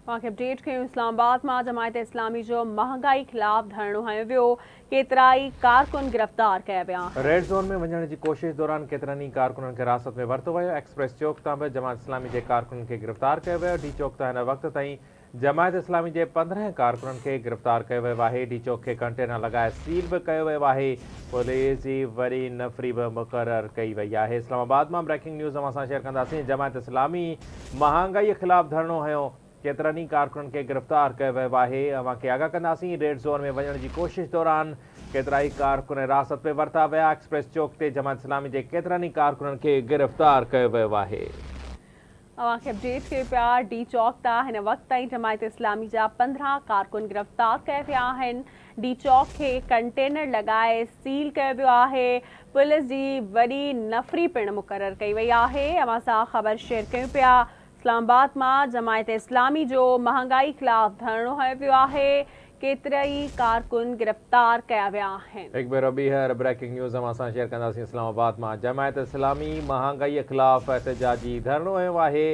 اوهان کي اپڊيٽ ڪيون اسلام آباد مان جماعت اسلامي جو مهانگائي خلاف ڌرڻو هنيو ويو، ڪيترائي ڪارڪن گرفتار ڪيا ويا آهن. ريڊ زون ۾ وڃڻ جي ڪوشش دوران ڪيترن ئي ڪارڪنن کي حراست ۾ ورتو ويو، ايڪسپريس چوڪ تان به جماعت اسلامي جي ڪارڪنن کي گرفتار ڪيو ويو، ڊي چوڪ تان هن وقت تائين جماعت اسلامي جي 15 ڪارڪنن کي گرفتار ڪيو ويو آهي، ڊي چوڪ کي ڪنٽينر لڳائي سيل به ڪيو ويو آهي، پوليس جي وڏي نفري به مقرر ڪئي وئي آهي. اسلام آباد مان بريڪنگ نيوز اوهان سان شيئر ڪنداسين، جماعت اسلامي مهانگائي خلاف ڌرڻو هنيو، ڪيترن ئي ڪارڪنن کي گرفتار ڪيو ويو آهي، اوهان کي آگاهه ڪنداسين، ريڊ زون ۾ وڃڻ جي ڪوشش دوران ڪيترائي ڪارڪن حراست ۾ ورتا ويا، ايڪسپريس چوڪ تي جماعت اسلامي جي ڪيترن ئي ڪارڪنن کي گرفتار ڪيو ويو آهي. اوهان کي اپڊيٽ ڪيون پيا ڊي چوڪ تان هن وقت تائين جماعت اسلامي جا 15 ڪارڪن گرفتار ڪيا ويا آهن، ڊي چوڪ کي ڪنٽينر لڳائي سيل ڪيو ويو آهي، پوليس جي وڏي نفري پڻ مقرر ڪئي وئي آهي، اوهان سان خبر شيئر ڪيون پيا اسلام آباد مان جماعت اسلامي جو مهانگائي خلاف ڌرڻو هنيو ويو آهي، ڪيترائي ڪارڪن گرفتار ڪيا ويا آهن. هڪ ڀيرو ٻيهر بريڪنگ نيوز اوهان سان شيئر ڪنداسين اسلام آباد مان جماعت اسلامي مهانگائي خلاف احتجاجي ڌرڻو هنيو آهي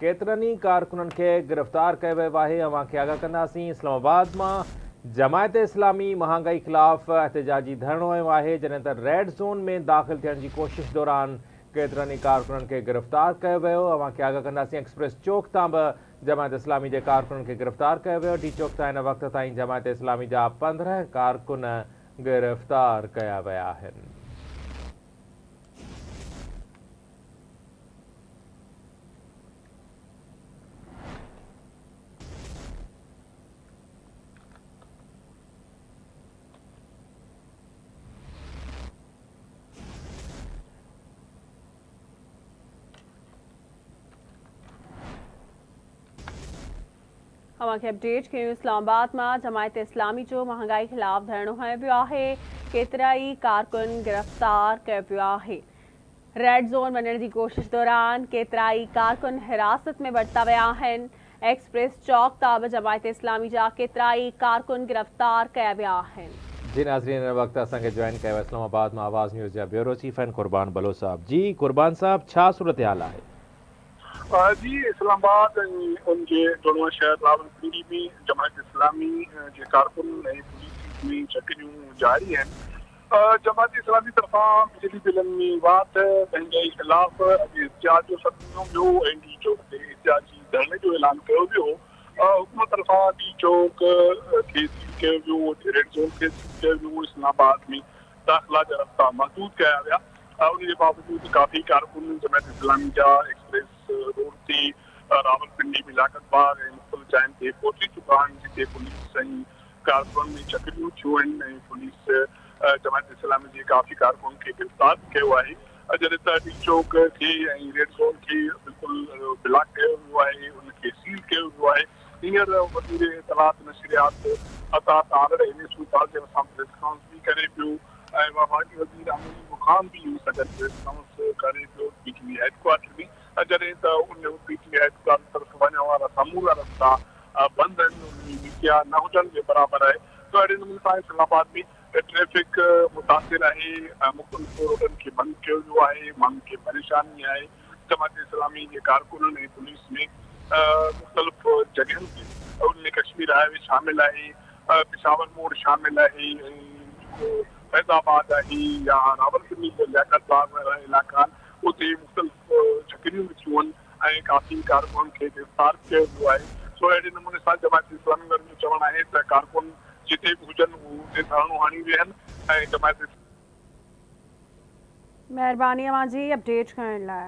ڪيترن ئي ڪارڪنن کي گرفتار ڪيو ويو آهي اوهان کي آگاهه ڪنداسين اسلام آباد مان جماعت اسلامي مهانگائي خلاف احتجاجي ڌرڻو هنيو آهي جڏهن ته ريڊ زون ۾ داخل ٿيڻ جي ڪوشش دوران ڪيترن ئي ڪارڪنن کي گرفتار ڪيو ويو اوهان کي آگاهه ڪنداسين ايڪسپريس چوڪ تان به جماعت اسلامي جي ڪارڪنن کي گرفتار ڪيو ويو، ڊي چوڪ تان هن وقت تائين جماعت اسلامي جا 15 ڪارڪن گرفتار ڪيا ويا آهن. اوهان کي اپڊيٽ ڪيون اسلام آباد مان جماعت اسلامي جو مهانگائي خلاف ڌرڻو هنيو ويو آهي ڪيترائي ڪارڪن گرفتار ڪيو ويو آهي ريڊ زون وڃڻ جي ڪوشش دوران ڪيترائي ڪارڪن حراست ۾ ورتا ويا آهن ايڪسپريس چوڪ تان به جماعت اسلامي جا ڪيترائي ڪارڪن گرفتار ڪيا ويا آهن. جي ناظرين هن وقت اسان کي جوائن ڪيو اسلام آباد مان آواز نيوز جا بيورو چيف آهن قربان بلوچ صاحب جي قربان صاحب ڇا صورتحال آهي. جي اسلام آباد ۽ ان جي جوڙوا شهر راولپنڊي ۾ جماعت اسلامي جي ڪارڪنن ۽ پوليس ۾ چڪريون جاري آهن. جماعت اسلامي طرفان بجلي بلن ۾ واڌ، مهنگائي خلاف اڄ احتجاج جو سڏ ڏنو ويو ۽ ڊي چوڪ تي احتجاجي ڌرڻي جو اعلان ڪيو ويو. حڪومت طرفان ڊي چوڪ کي سيل ڪيو ويو، ريڊ زون کي سيل ڪيو ويو، اسلام آباد ۾ داخلا جا رستا محدود ڪيا ويا، ان جي باوجود ڪافي ڪارڪن جماعت اسلامي جا ايڪسپريس روڊ تي راولپنڊي ۾ لاڪت باغ ۽ مختلف جاين تي پهچي چڪا آهن، جتي پوليس ۽ ڪارڪنن ۾ چڪريون ٿيون آهن ۽ پوليس جماعت اسلامي جي ڪافي ڪارڪنن کي گرفتار به ڪيو آهي جڏهن ته ڊي چوڪ کي ۽ ريڊ زون کي بلڪل بلاڪ ڪيو ويو آهي ان کي سيل ڪيو ويو آهي هينئر وزير اطلاعات نشريات عطا تارڙ ان صورتحال جي مٿان پريس ڪانفرنس به ڪري پيو ۽ وفاقي وزير امين مقام به ان سان گڏ پريس ڪانفرنس ڪري پيو P T V head quarter ۾ جڏهن ته ان P T V head quarter طرف وڃڻ وارا سمورا رستا بند آهن ان ۾ ميڊيا نه هجڻ جي برابر آهي سو اهڙي نموني سان اسلام آباد ۾ ٽريفڪ متاثر آهي مختلف روڊن کي بند ڪيو ويو آهي ماڻهن کي پريشاني آهي جماعت اسلامي جي ڪارڪنن ۽ پوليس ۾ مختلف جڳهين تي ان ۾ ڪشمير هاء وي شامل آهي پشاور موڙ شامل آهي ۽ جيڪو فيض آباد آهي يا راولپنڊي جا لياقت باغ وارا علائقا آهن اتي مختلف ڇڪريون به ٿيون آهن ۽ ڪافي ڪارڪنن کي گرفتار به ڪيو ويو آهي سو اهڙي نموني سان جماعت اسلامي وارن جو چوڻ آهي ته ڪارڪن جتي به هجن هو اتي ڌرڻو هڻي ويهن ۽ جماعت مهرباني اوهان جي اپڊيٽ ڪرڻ لاء.